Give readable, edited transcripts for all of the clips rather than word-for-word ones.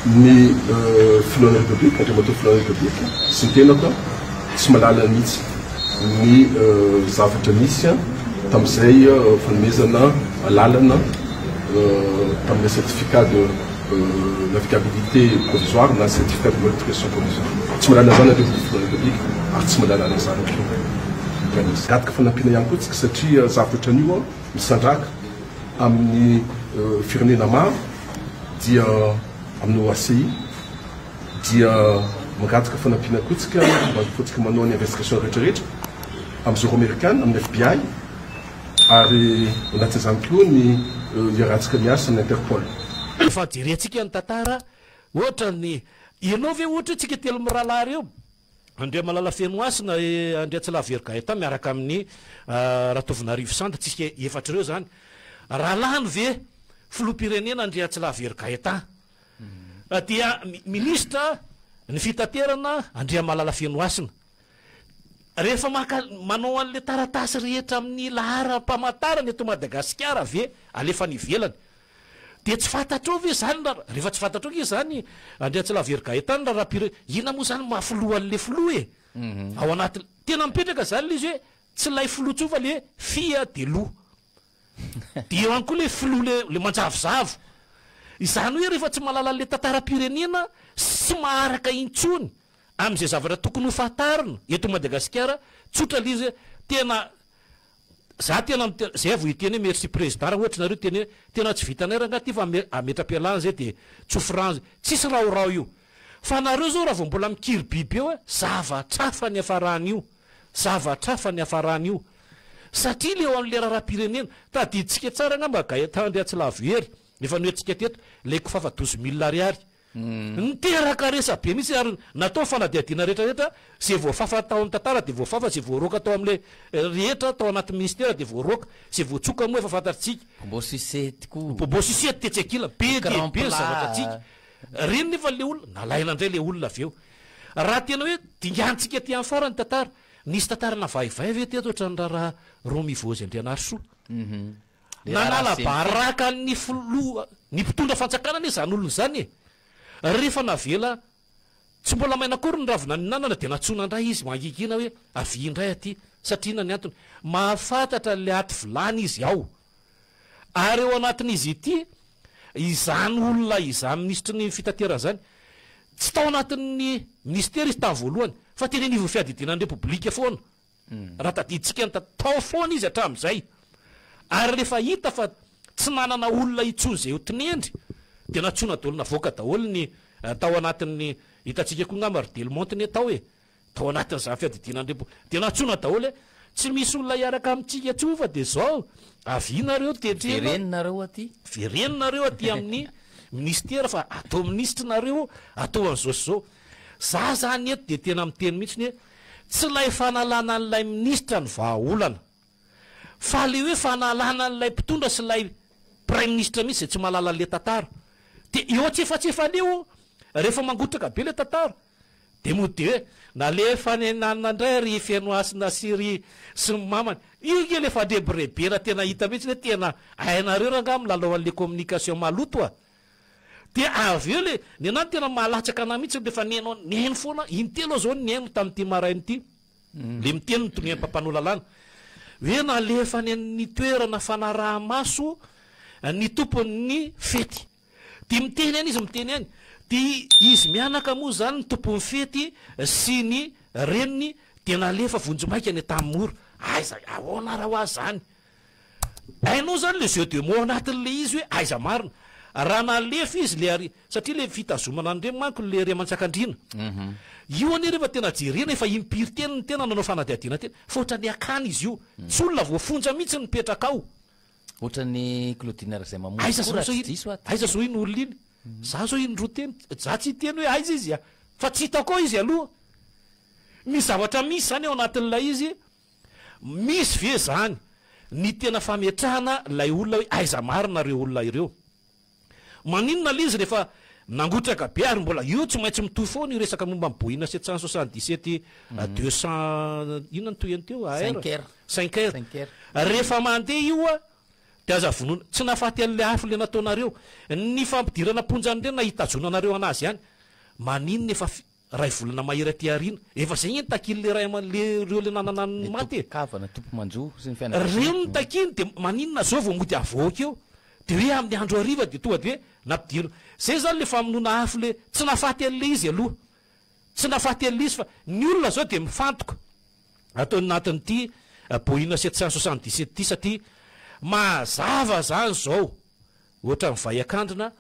Ny filohan'ny Repoblika, Andriamatoa filohan'ny Repoblika sy ny tenako tsy mahalala mihitsy ny zavatra nisy tamin'izay fanomezana alalana tamin'ilay certificat de navigabilité provisoire na certificat de modification provisoire. Tsy mahalala an'izany Andriamatoa filohan'ny Repoblika ary tsy mahalala an'izany koa ny Praiminisitra. Mangataka fanampiana ihany koa tsika satria zavatra ohatran'io misandrahaka amin'ny firenena maro dia amin'ny OACI dia mangataka fanampiana koa tsika mba ahafahantsika manao ny investigation rehetra rehetra amin'ny zareo amerikana, amin'ny FBI ary anatin'izany koa ny iarahantsika miasa amin'ny Interpol. Rehefa jerentsika ny tantara, ohatra ny, ianao ve ohatra hoe tsika telo mirahalahy ireo, Andriamalala Fenohasina, Andriatsilavery Gaëtan miaraka amin'i Ratovonarivo Sanda, tsika efatra ireo izany. Rahalahiny ve filoham-pirenena Andriatsilavery Gaëtan? Dia minisitra ny fitaterana Andriamalala Fenohasina. Rehefa maka manao an'ilay taratasy rehetra amin'ny laharam-pamantarana eto Madagasikara ve alefa any ivelany? Dia tsy fantatrao ve izany ra, rehefa tsy fantatrao nge izany Andriatsilavery Gaëtan raharaham-pire, inona moa izany maha filoha an'le filoha e? Ao anaty, tena mipetraka izany le izy hoe tsy ilay filoha intsony fa le fia de loha. Dia eo ihany koa le filoha le le manjavozavo. Izany hoe rehefa tsy mahalala an'le tantaram-pirenena sy tsy maharaka intsony amin'izay zavatra tokony ho fantarina eto Madagasikara, tsotra le izy hoe tena Za tena mite zay vao hiteny hoe merci président raha ohatra nareo teny hoe tena tsy vitanay rangah ty fa ametra-pialana zay de tsofy rano zay tsisy raorao io fa nareo zao raha vao mbola mikiry biby eo zavatra hafa ny hafarany io zavatra hafa ny hafarany io satria le eo amle raharaham-pirenena tadidintsika tsara angamba Gaëtan Andriatsilavo Hery efa noentintsika teto le kofafa douze mille ariary Niteraka resa-be mihitsy ary natao ny fanadihadiana rehetra rehetra, izay voafafa tao amin'ny tantara dia voafafa, izay voaroaka tao amin'ilay rehetra tao anatin'ny ministera dia voaroaka, izay voatsoka moa efa fantatsika. Bonbon sucette koa. Bonbon sucette tetsy ankilany, be dia be ny zavatra antsika. Ireny nefa ilay olona, nalaina indray ilay olona avy eo. Raha tena hoe dinganintsika aty amin'ny farany ny tantara, nisy tantara navaivay ve teto ohatran'ny raharaha Romy Vozy Andrianarisoa? Nanala baraka ny filoha, ny mpitondra fanjakana anie izany olona izany e! Rehefa navela tsy mbola maina akory ny ravina nihinanana dia nantsoina indray izy mangingina hoe avia indray aty satria inona ny antony? Mahafantatra an'ilay aty vilany izy ao. Ary eo anatin'izy ity, izany olona izany minisitry ny fitaterana izany, tsy tao anatin'ny minisitera izy tamin'ny voalohany fa teny anivon'ny fiadidiana ny repoblika foana. Raha tadidintsika ny tao foana izy hatramin'izay. Ary rehefa hita fa tsy nanana olona intsony izay ho tinendry dia nantsoina daholo navoaka daholo ny tao anatin'ny hitantsika koa angamba ry Delmonte ne tao e! tao anatin'izany fiadidiana ny repo dia nantsoina daholo hoe tsy misy olona hiaraka amintsika intsony fa dia izao avia nareo tendrena Vereno nareo aty. Vereno nareo aty amin'ny ministera fa atao minisitry nareo atao an'izao sy izao. Za zany eto dia tena miteny mihitsy hoe Tsy ilay fanalana an'ilay minisitra no vahaolana, fa ilay hoe fanalana an'ilay mpitondra sy ilay praiminisitra mihitsy izay tsy mahalala an'ilay tantara. Dia eo antsefatsefany eo, rehefa mangotraka be ilay tantara, dia mody dia hoe nalefa any ananona indray ry Fenohasina sy ry sy ny mamany. Io ange ilay fandrebirebena tena hita mihitsy hoe tena hainareo rangaha milalao an'ilay communication maloto a! Dia avy eo le, ny anah no tena mahalatsaka anah mihitsy rehefa nihaino nihaino foana, intelo aho zao nihaino tamin'ity maraina ity, le miteny ny tonian'ny mpampanoa lalàna, hoe nalefa any amin'ny toerana fanaraha-maso ny tompon'ny fety. Dia miteny ihany izy miteny ihany, dia izy mianaka moa zany ny tompon'ny fety sy ny reniny dia nalefa vonjimaika any Antanimora. Aiza, ahoana ara hoa zany? Hainao zany le jeu de mots anatin'le izy hoe aiza marina. Raha nalefa izy le ary satria le fitazomana an'ireny manko le Riamantsakandriana. Io anie rehefa tena jerena efa impiry teny ny tena nanao fanadihadiana teny fa ohatran'ny akany izy io. Tsy olona voafonja mihitsy no mipetraka ao. Ohatran'ny Claudine Razaimamonjy Aiza koa raha zao tsy iny diso aho. aiza zao iny olona iny? Za zao iny roa teny, za tsy hiteny hoe aiza izy a! Fa tsy hitako ao izy aloha. Misy zavatra misy zany ao anatin'ilay izy. Misy ve zany ny tena fametrahana ilay olona hoe aiza marina ireo olona ireo? Maninona le izy rehefa nangotraka be ary mbola io tsy maintsy mitohy foana io resaka momba ny Boeing 777 200 inona ny tohiny teo AR? Cinq R. Cinq R. Cinq R. Rehefa mandeha io a. Dia aza vonoina. Tsy nahafaty an'ilay afo ilay nataonareo. Ny fampidirana am-ponja an'ireny na hitazonanareo an'azy ihany. Maninona efa ray volana mahery aty aoriana. Efa izay anie ny takian'ilay ray aman, le, ireo ilay nanana ny Ilay maty e. tompon-kavana, tompo-manjo sy ny Ireo fianakaviana. no takiany dia maninona izao vao mody avoaka eo. Dia hoe amin'ny andro hariva dia tonga dia hoe nampidirina. Izay izany ilay famonoana afo ilay, tsy nahafaty an'ilay izy aloha. Tsy nahafaty an'ilay izy fa ny olona izao dia mifantoka ato anatin'ity Boeing 777 ity satria mazava izany izao ohatran'ny vay an-kandrina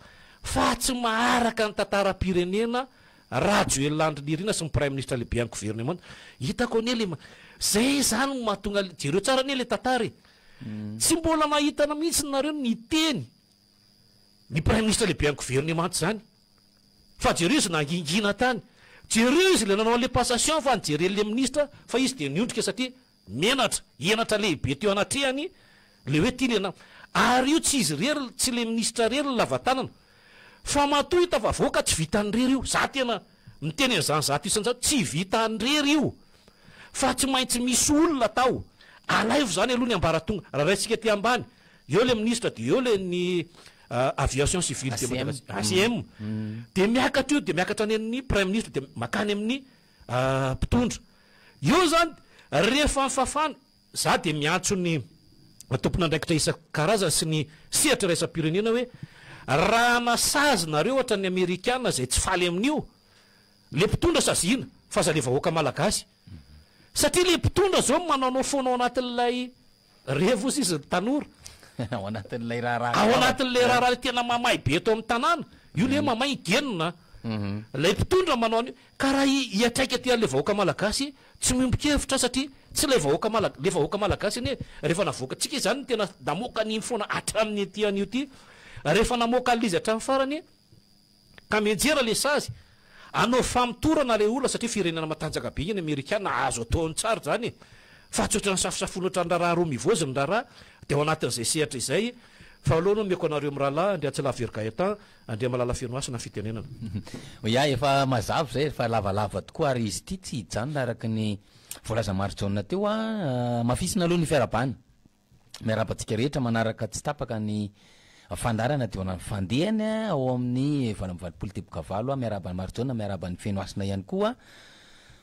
fa tsy maharaka ny tantaram-pirenena Rajoelina Andry Nirina sy ny Praiminisitra lehiben'ny governemanta. Hitako anie ilay, izay izany no mahatonga, jereo tsara anie ilay tantara e. Tsy mbola nahitana mihitsy nareo niteny ny Praiminisitra lehiben'ny governemanta izany. Fa jereo izy nangingina tany. Jereo izy ilay nanao an'ilay passation fa nijeren'ilay minisitra fa izy dia niondrika satria menatra, henatra lehibe teo anatrehany ilay hoe ity ilay na. Ary io tsy izy irery, tsy ilay minisitra irery no lava tanana. Fa matoa io tafavoaka tsy vitan'ny irery io. Za tena miteny an'izany 100%, tsy vitan'ny irery io. Fa tsy maintsy misy olona tao. Alaivo izany aloha ny ambaratonga. Raha raisika aty ambany, eo ilay minisitra dia eo ilay ny aviation civile de Madagascar, ACM. Dia miakatra io, dia miakatra any amin'ny praiminisitra, dia makany amin'ny mpitondra. Eo izany, rehefa nifafana, za dia miantso ny tompon'andraikitra isan-karazany sy ny sehatra iraisam-pirenena hoe, raha hanasazy nareo ohatran'ny amerikana izay tsy faly amin'io, Le mpitondra saziana fa aza le vahoaka malagasy satria le mpitondra zao manaonao foana ao anatin'ilay revo ozy izy ny tanora. Ao anatin'ilay raharaha Ao anatin'ilay raharaha le tena mamay be eto amin'ny tanàna. Io le mamay genina. Ilay mpitondra manao an'io. Ka raha hiatraika aty an'ilay vahoaka malagasy tsy miombon-kevitra satria tsy ilay vahoaka malagasy, le vahoaka malagasy anie rehefa navoaka, tsika izany no tena namoaka an'iny foana hatramin'ny aty an'io ty. Rehefa namoaka an'ilay izy hatramin'ny farany, Ka mianjera le sazy. Anaovy famotorana le olona satria firenena matanjaka be iny amerikana azo ataony tsara izany e. Fa tsy ohatran'ny safosafoina ohatran'ny raharaha Romivozy ny raharaha dia ao anatin'izay sehatra izay. Fa aleo aloha omeko anareo mirahalahy Andriatsilavery Gaëtan, Andriamalala Fenohasina ny fitenenana. Ya, efa mazava izay, efa lavalava tokoa ary izy ity tsy hijanona araka ny voalazan'i Marijaona teo an. Hamafisina aloha ny fiarahabana. Miarahaba antsika rehetra manaraka tsy tapaka ny fandaharana dia ny fandehany ao amin'ny 88 teboka valo. Miarahaba an'i Marijaona, miarahaba an'i Fenohasina ihany koa.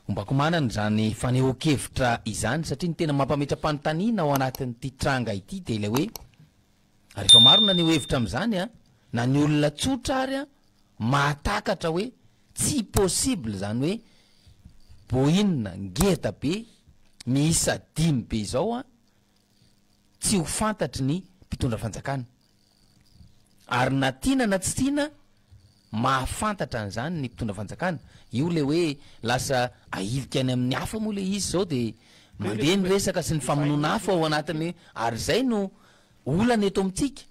Ombako manana izany fanehoan-kevitra izany satria ny tena mampametra-panontaniana ao anatin'ity tranga ity dia ilay hoe ary efa maro naneho hevitra amin'izany na ny olona tsotra ary mahatakatra hoe tsy possible izany hoe Boeing ngeda be miisa dimy be izao tsy ho fantatry ny mpitondra fanjakana. Ary na tiana na tsy tiana, mahafantatra an'izany ny mpitondra fanjakana. Io ilay hoe lasa ahilika any amin'ny hafa moa ilay izy izao dia mandeha ny resaka sy ny famonoana afo ao anatin'ny, ary izay no olana eto amintsika.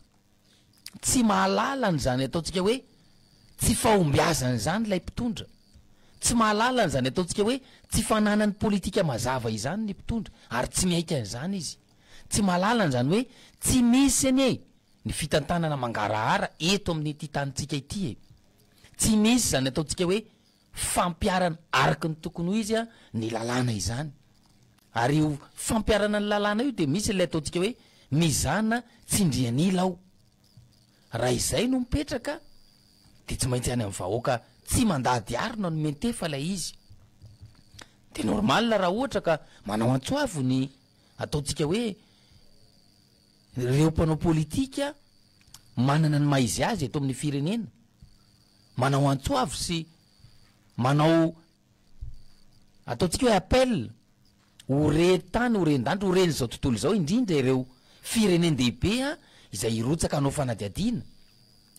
Tsy mahalala an'izany ataontsika hoe tsy fahombiazana izany ilay mpitondra. Tsy mahalala an'izany ataontsika hoe tsy fananany politika mazava izany ny mpitondra ary tsy miaiky an'izany izy. Tsy mahalala an'izany hoe tsy misy anie ny fitantanana mangarahara eto amin'ity tanintsika ity e. Tsy misy izany ataontsika hoe fampiharana araka ny tokony ho izy ny lalàna izany. Ary io fampiharana ny lalàna io dia misy ilay ataontsika hoe mizana tsindrian'ila ao. Raha izay no mipetraka dia tsy maintsy any amin'ny vahoaka tsy mandady harona no miantefa ilay izy. Dia normal raha ohatra ka manao antso avo ny ataontsika hoe ireo mpanao politika manana ny maha izy azy eto amin'ny firenena, manao antso avo sy manao ataontsika hoe appel ho re tany, ho ren-danitra, ho ren'izao tontolo izao, indrindra ireo firenen-dehibe izay hirotsaka hanao fanadihadiana,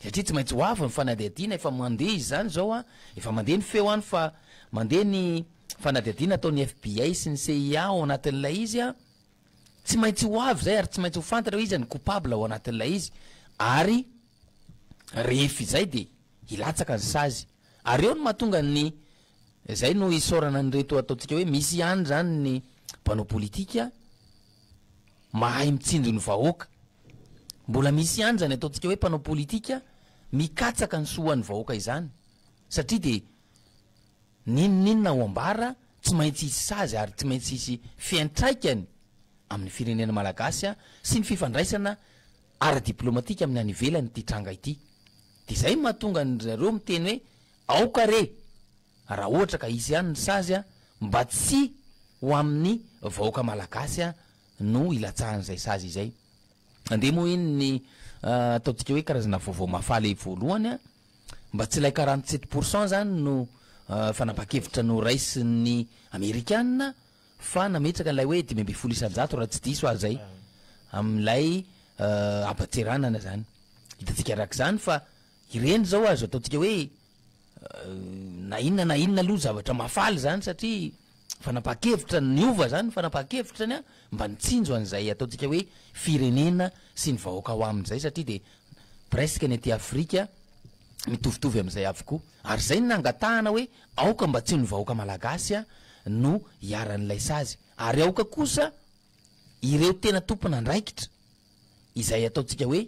satria tsy maintsy ho avy ny fanadihadiana, efa mandeha izany izao an, efa mandeha ny feo any fa mandeha ny fanadihadiana ataon'ny FBI sy ny CIA ao anatin'ilay izy an, tsy maintsy ho avy izay ary tsy maintsy ho fantatra hoe iza ny coupable ao anatin'ilay izy, ary rehefa izay dia hilatsaka ny sazy. Ary eo no mahatonga ny, izay no isaorana an'ireto ataontsika hoe misy ihany izany ny mpanao politika mahay mitsinjo ny vahoaka. Mbola misy ihany izany ataontsika hoe mpanao politika mikatsaka ny soa ho an'ny vahoaka izany. Satria dia n'inon'inona ho ambara tsy maintsy hisy sazy ary tsy maintsy hisy fiantraikany amin'ny firenena malagasy sy ny fifandraisana. ara-diplomatika amin'ny any ivelany ity tranga ity. Dia izay no mahatonga an-dry zareo miteny hoe aoka re raha ohatra ka hisy ihany ny sazy mba tsy ho amin'ny vahoaka malagasy no hilatsahan'izay sazy izay. Andeha moa iny ny ataontsika hoe karazana vaovao mahafaly voalohany mba tsy ilay 47 pour cent zany no fanapahan-kevitra noraisin'ny amerikana fa nametraka an'ilay hoe 15% raha tsy diso aho zay amin'ilay haban-tseranana zany. Hitantsika araka izany fa ireny zao azo ataontsika hoe na inona na inona aloha zavatra mahafaly zany satria fanapahan-kevitra niova zany fanapahan-kevitra ny mba nitsinjo an'izay ataontsika hoe firenena sy ny vahoaka ao aminy zay satria de presque ny aty Afrika mitovitovy amin'izay avokoa ary zay no nangatahana hoe aoka mba tsy ho ny vahoaka malagasy no hiharan'ilay sazy ary aoka kosa ireo tena tompon'andraikitra izay ataontsika hoe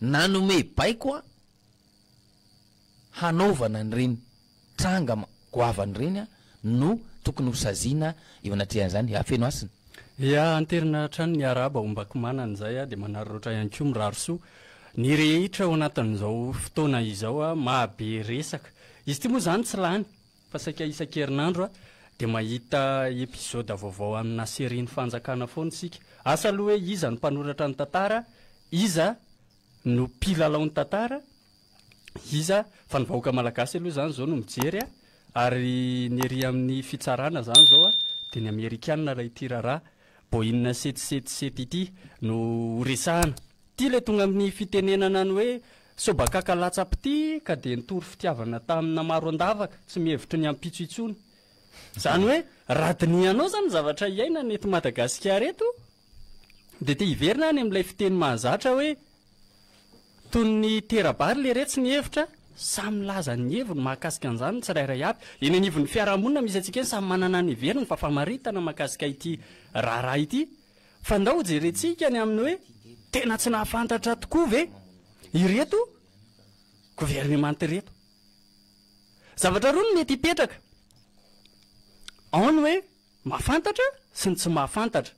nanome baiko hanaovana an'ireny tranga goavana ireny no tokony ho saziana eo anatrehan'izany. Hafeno hasina. Ia, anterina hatrany ny arahaba ombako manana izay dia manararaotra ihany koa mirary soa ny rehetra ao anatin'izao fotoana izao mahabe resaka. Izy ity moa izany tsy lany fa saika isan-kerinandro dia mahita episode vaovao amina série ny fanjakana foana isika. Asa aloha hoe iza no mpanoratra ny tantara, iza no mpilalao ny tantara, Iza fa ny vahoaka malagasy aloha izany izao no mijery a, ary ny ery amin'ny fitsarana izany izao a, dia ny amerikana raha ity raharaha Boeing 777 ity no ho resahana. Ity ilay tonga amin'ny fitenenana ny hoe sobakaka latsa-pitia ka dia nitory fitiavana tamina maro an-davaka, tsy mihevitry ny ampitso intsony. Izany hoe raha dinihanao izany ny zavatra iainana eto Madagasikara eto dia te hiverina any amin'ilay fiteny mahazatra hoe Toy ny tera-bary leretsy ny hevitra, samy milaza ny heviny mahakasika an'izany ny tsirairay avy. Eny anivon'ny fiarahamonina misy antsika eny, samy manana ny heveriny fa famaritana mahakasika ity raharaha ity. Fa ndao hojerentsika ny amin'ny hoe tena tsy nahafantatra tokoa ve ireto governemanta ireto. Zavatra roa no mety hipetraka. Ao ny hoe mahafantatra sy ny tsy mahafantatra.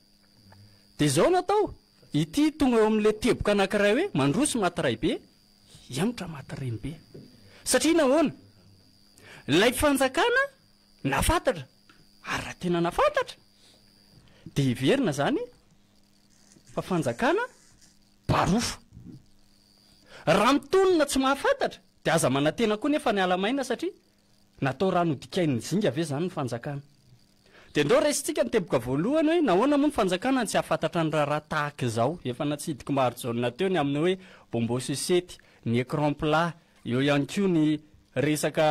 Dia izao no atao, Ity tonga eo amin'ilay teboka anankiray hoe mandroso maty raibe, hihemotra maty renibe. Satria nahoana? Ilay fanjakana nahafantatra, ary raha tena nahafantatra dia heverina izany fa fanjakana barofo. Raha mitonona tsy mahafantatra dia aza manantena koa nefa ny ala maina satria Natao raha nodikain'ny zinga ve izany ny fanjakana? Dia ndao raisintsika ny teboka voalohany hoe nahoana moa ny fanjakana no tsy hahafantatra ny raharaha tahaka izao? Efa natsidik'i Marijaona teo ny amin'ny hoe bonbon sucette, ny écran plat, eo ihany koa ny resaka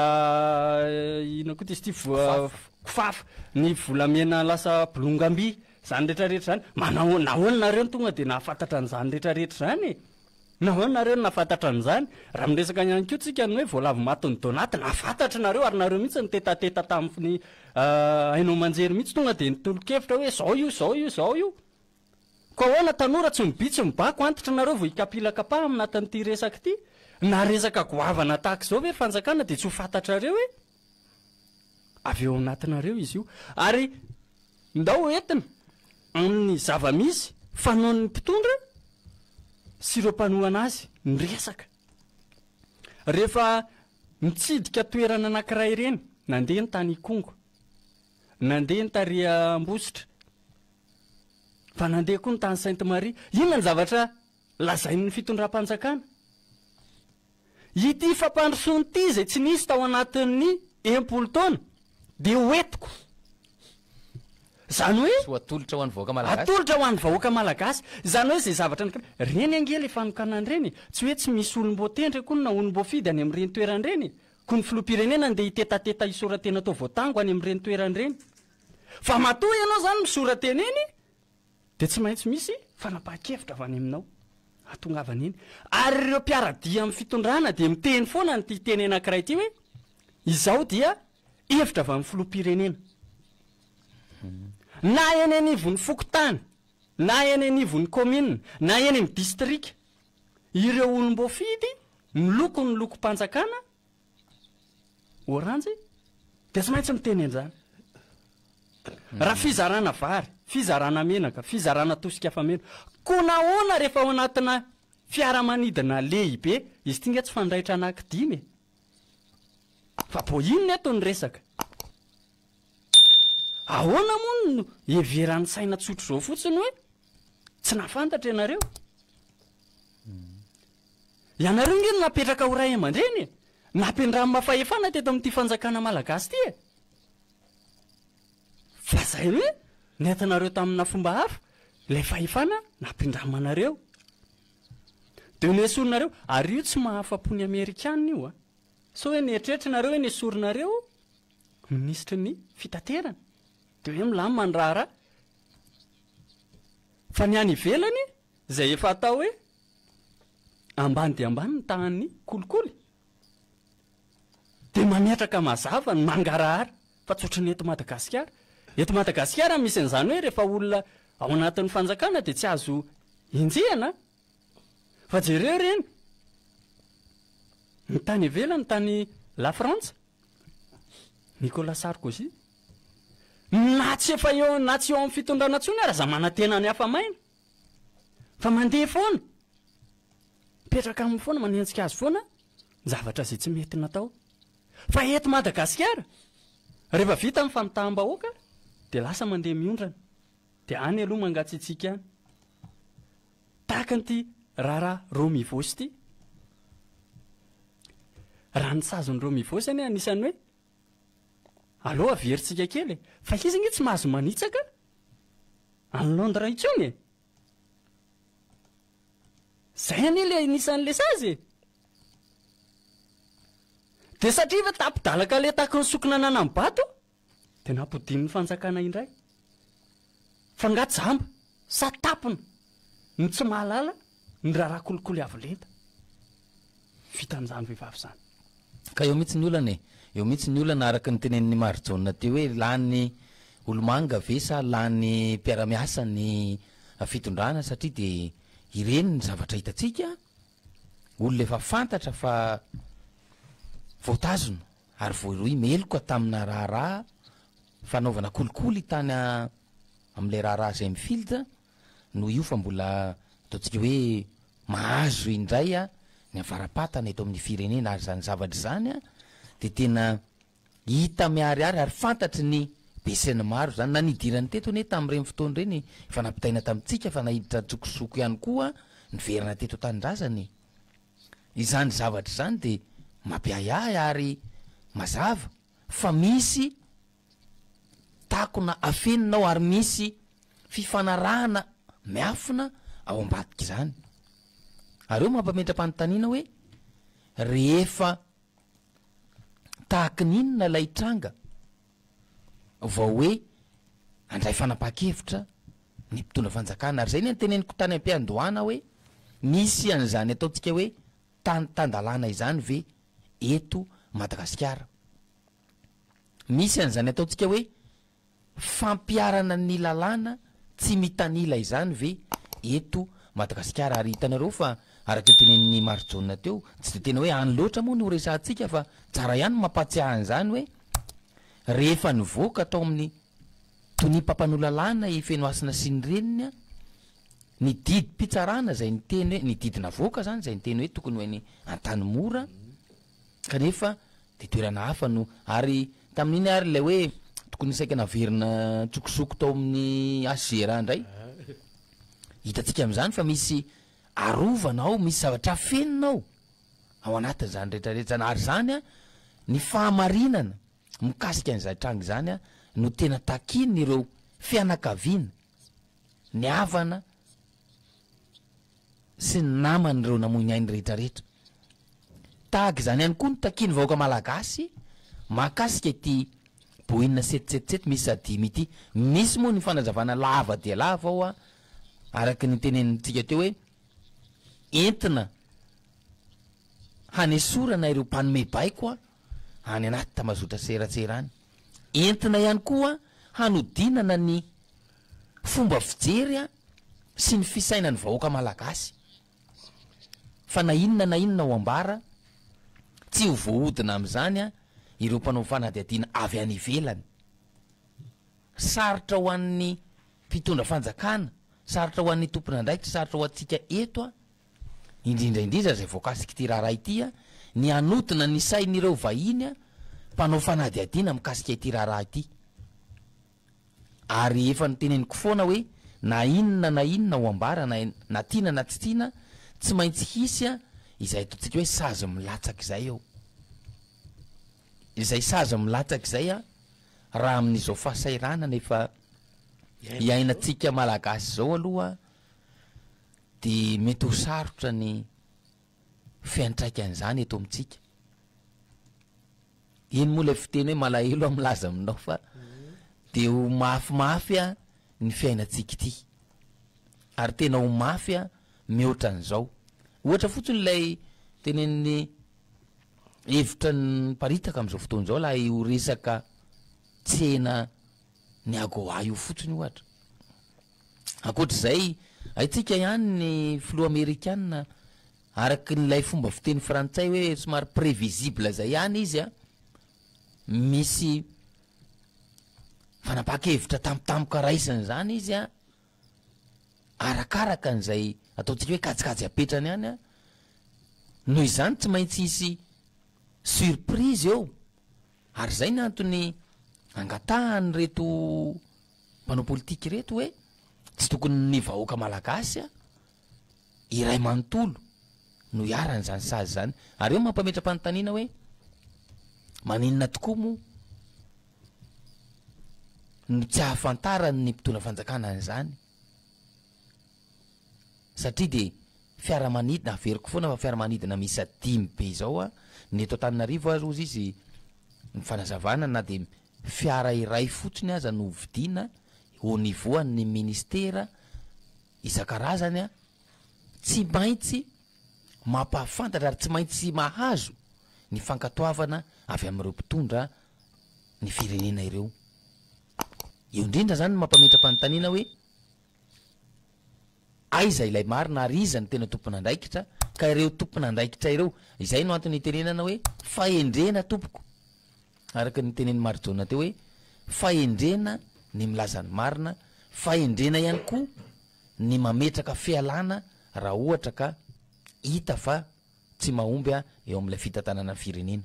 inona koa izy ity kofafa, ny volamena lasa bolongam-by, izany rehetrarehetra izany. Manao nahoana nareo no tonga dia nahafantatra an'izany rehetrarehetra izany e? Nahoana nareo no nahafantatra an'izany? Raha miresaka ihany koa tsika ny hoe voalavo matin'i Donaty, nahafantatra nareo ary nareo mihitsy nitetateta tamin'ny haino aman-jery mihitsy tonga dia nitolo-kevitra hoe zao io, zao io, zao io. Koa ahoana tanora tsy mibi tsy mibako antitra nareo vao hikapilakapa aminatin'ity resaka ity? Na resaka goavana tahaka izao ve ry fanjakana dia tsy ho fantatrareo hoe avy eo anatinareo izy io? Ary ndao entina amin'ny zava-misy fanaon'ny mpitondra sy ireo mpanohana azy ny resaka. Rehefa mitsidika toerana anankiray ireny, nandeha ny tany Ikongo, nandeha ny tary Ambositra, fa nandeha koa ny tany Sainte Marie. Inona ny zavatra lazain'ny fitondram-panjakana? Ity fampandrosoana ity izay tsy nisy tao anatin'ny 60 taona dia ho entiko. Izany hoe. Soa atolotra ho an'ny vahoaka malagasy. Atolotra ho an'ny vahoaka malagasy. Izany hoe izay zavatra nokana. Ireny ange ilay fanokanana ireny e. Tsy hoe tsy misy olom-boatendry akory na olom-boafidy any amin'ireny toerana ireny e. Koa ny filoham-pirenena andeha hitetateta hisora-tena atao voatango any amin'ireny toerana ireny. Fa matoa ianao izany misora-tena eny Dia tsy maintsy misy fanapahan-kevitra avy any aminao hahatongavana eny. Ary ireo mpiara-dia amin'ny fitondrana dia miteny foana an'ity teny anankiray ity hoe, izao dia hevitra avy amin'ny filoham-pirenena. Na eny anivon'ny fokontany, na eny anivon'ny kaominina, na eny amin'ny distrika, ireo olom-boafidy miloko ny lokom-panjakana Oranjy dia tsy maintsy miteny an'izany. Raha fizarana vary, fizarana menaka, fizarana tosika fameno, koa nahoana rehefa ao anatina Fiaramanidina lehibe, izy ity nge tsy fandraitra anaky dimy e! Fa bo inona eto ny resaka? Ahoana moa no heveran'ny saina tsotr'izao fotsiny hoe tsy nahafantatra ianareo? Ianareo nge no napetraka ho ray aman-dreny e! Nampindramina fahefana teto amin'ity fanjakana malagasy ity e! Fa zay hoe nentinareo tamina fomba hafa ilay fahefana nampindramanareo. Dia nesorinareo, ary io tsy mahafa-po ny amerikana io a! Sao hoe nieritreritra nareo hoe nesorinareo minisitry ny fitaterana, dia hoe milamina ny raharaha. Fa ny any ivelany izay efa atao hoe ambany dia ambany ny tahan'ny kolikoly, dia mametraka mazava ny mangarahara fa tsy ohatran'ny eto Madagasikara. Eto Madagasikara misy an'izany hoe rehefa olona ao anatin'ny fanjakana dia tsy azo enjehina. Fa jereo ireny, ny tany ivelany, tany La Frantsa, Nicolas Sarkozy, na tsy efa eo na tsy eo amin'ny fitondrana intsony ary aza manantena ny hafa maina fa mandeha foana. Mipetraka aminy foana, manenjika azy foana ny zavatra izay tsy mety natao. Fa eto Madagasikara, rehefa vita ny famitaham-bahoaka dia lasa mandeha miondrana. Dia any aloha mangatsiatsiaka any. Tahaka an'ity raharaha Romivos ity. Raha ny sazin'i Romivos anie anisan'ny hoe aleo averintsika kely e. Fa izy ange tsy mahazo manitsaka an'i Londres intsony e. Zay anie le anisan'le sazy e! De satria ve tapi-dalaka le taky ny sokina nanam-bato de nampodian'ny fanjakana indray? Fa nga jamba sa tapina no tsy mahalala ny raharaha kolikoly avo lenta vitan'izany vehivavy izany? Ka eo mihitsy ny olana e! Eo mihitsy ny olana araka ny tenenin'i Marijaona teo hoe lany olomanga ve sa lany mpiara-miasa ny fitondrana satria dia ireny ny zavatra hitantsika, olona efa fantatra fa voatazona ary voarohy meloka tamina raharaha fanaovana kolikoly tany amin'ilay raharaha Gemfields no io fa mbola ataontsika hoe mahazo indray ny avara-patana eto amin'ny firenena ary izany zavatra izany dia tena hita miharihary ary fantatry ny besinimaro izany na nidirany teto anie tamin'ireny fotoana ireny efa nampitaina tamintsika fa naiditra an-tsokosoko ihany koa niverina teto an-tanindrazana e. Izany zavatra izany dia mampiahiahy ary mazava fa misy takona afenina ao ary misy fifanarahana miafina ao ambadik'izany. Ary eo mampametra-panontaniana hoe rehefa tahaky ny inona ilay tranga vao hoe handray fanapahan-kevitra ny mpitondra fanjakana. Ary izay ny anteneniko tany am-piandohana hoe misy an'izany ataontsika hoe tany tan-dalàna izany ve eto Madagasikara? Misy an'izany ataontsika hoe fampiharana ny lalàna tsy mitanila izany ve eto Madagasikara? Ary hitanareo fa araka ny tenenin'i Marijaona teo, tsy dia tena hoe any loatra moa no resahantsika fa tsara ihany ny mampahatsiahy an'izany hoe rehefa nivoaka tao amin'ny tonia mpampanoa lalàna i Fenohasina sy ny reniny, ny didim-pitsarana izay niteny hoe, ny didy navoaka izany izay niteny hoe tokony ho eny Antanimora, Kanefa dia toerana hafa no ary tamin'iny ary ilay hoe tokony saika naverina an-tsokosoko tao amin'ny HGRA indray. Hitantsika amin'izany fa misy arovana ao, misy zavatra afenina ao, ao anatin'izany rehetra rehetra izany. Ary izany an, ny fahamarinana mikasika an'izany tranga izany an, no tena takian'ireo fianakaviana, ny havana, sy ny namany ireo namoy ny ainy rehetra rehetra. Tahaka izany ihany koa ny takian'ny vahoaka malagasy mahakasika ity Boeing 777 miisa dimy ity. Misy moa ny fanazavana lava dia lava ao araka ny tenenintsika teo hoe entina hanesorana ireo mpanome baiko any anaty tambazotra serasera any. Entina ihany koa hanodinana ny fomba fijery sy ny fisainan'ny vahoaka malagasy fa na inona na inona ho ambara, tsy ho voahodina amin'izany ireo mpanao fanadihadiana avy any ivelany. Sarotra ho an'ny mpitondra fanjakana, sarotra ho an'ny tompon'andraikitra, sarotra ho antsika eto. indrindra indrindra izay voakasik'ity raharaha ity, ny hanodina ny sain'ireo vahiny mpanao fanadihadiana mikasika ity raharaha ity. Ary efa noteneniko foana hoe na inona na inona ho ambara na na tiana na tsy tiana, tsy maintsy hisy izay ataontsika hoe sazy milatsaka izay eo. Izay sazy milatsaka izay raha amin'izao fahasahiranana efa iainantsika Malagasy izao aloha dia mety ho sarotra ny fiantraikan'izany eto amintsika. Iny moa ilay fiteny hoe malahelo aho milaza aminao fa dia ho mafimafy ny fiainantsika ity. Ary tena ho mafy mihoatra an'izao. Ohatra fotsiny ilay tenenin'ny hevitra niparitaka amin'izao fotoana izao ilay io resaka tsena ny AGOA io fotsiny ohatra. Ankoatra izay, haintsika ihany ny filoha amerikana araka ilay fomba fiteny frantsay hoe somary prévisible izay ihany izy an, misy fanapahan-kevitra tampotampoka raisiny izany izy an, arakaraka an'izay ataontsika hoe kajikajy apetrany ihany an, noho izany tsy maintsy hisy surprise eo. Ary izay ny antony angatahan'ireto mpanao politika ireto hoe tsy tokony ny vahoaka malagasy iray manontolo no iharan'izany sazy izany. Ary eo mampametra-panontaniana hoe maninona tokoa moa no tsy ahafantaran'ny mpitondra fanjakana an'izany? Satria dia fiaramanidina, averiko foana fa fiaramanidina miisa dimy be izao an, ny eto Antananarivo ary hozy izy ny fanazavana na dia fiara iray fotsiny aza no vidiana au niveau an'ny ministera isan-karazany an, tsy maintsy mampahafantatra ary tsy maintsy mahazo ny fankatoavana avy amin'ireo mpitondra ny firenena ireo. Eo indrindra izany no mampametra-panontaniana hoe. Aiza ilay marina ary iza no tena tompon'andraikitra ka ireo tompon'andraikitra ireo, izay no antony itenenana hoe fahendrena tompoko, araka ny tenenin'i Marijaona teo hoe fahendrena ny milaza ny marina, fahendrena ihany koa ny mametraka fialana raha ohatra ka hita fa tsy mahomby eo amin'ilay fitantanana ny firenena.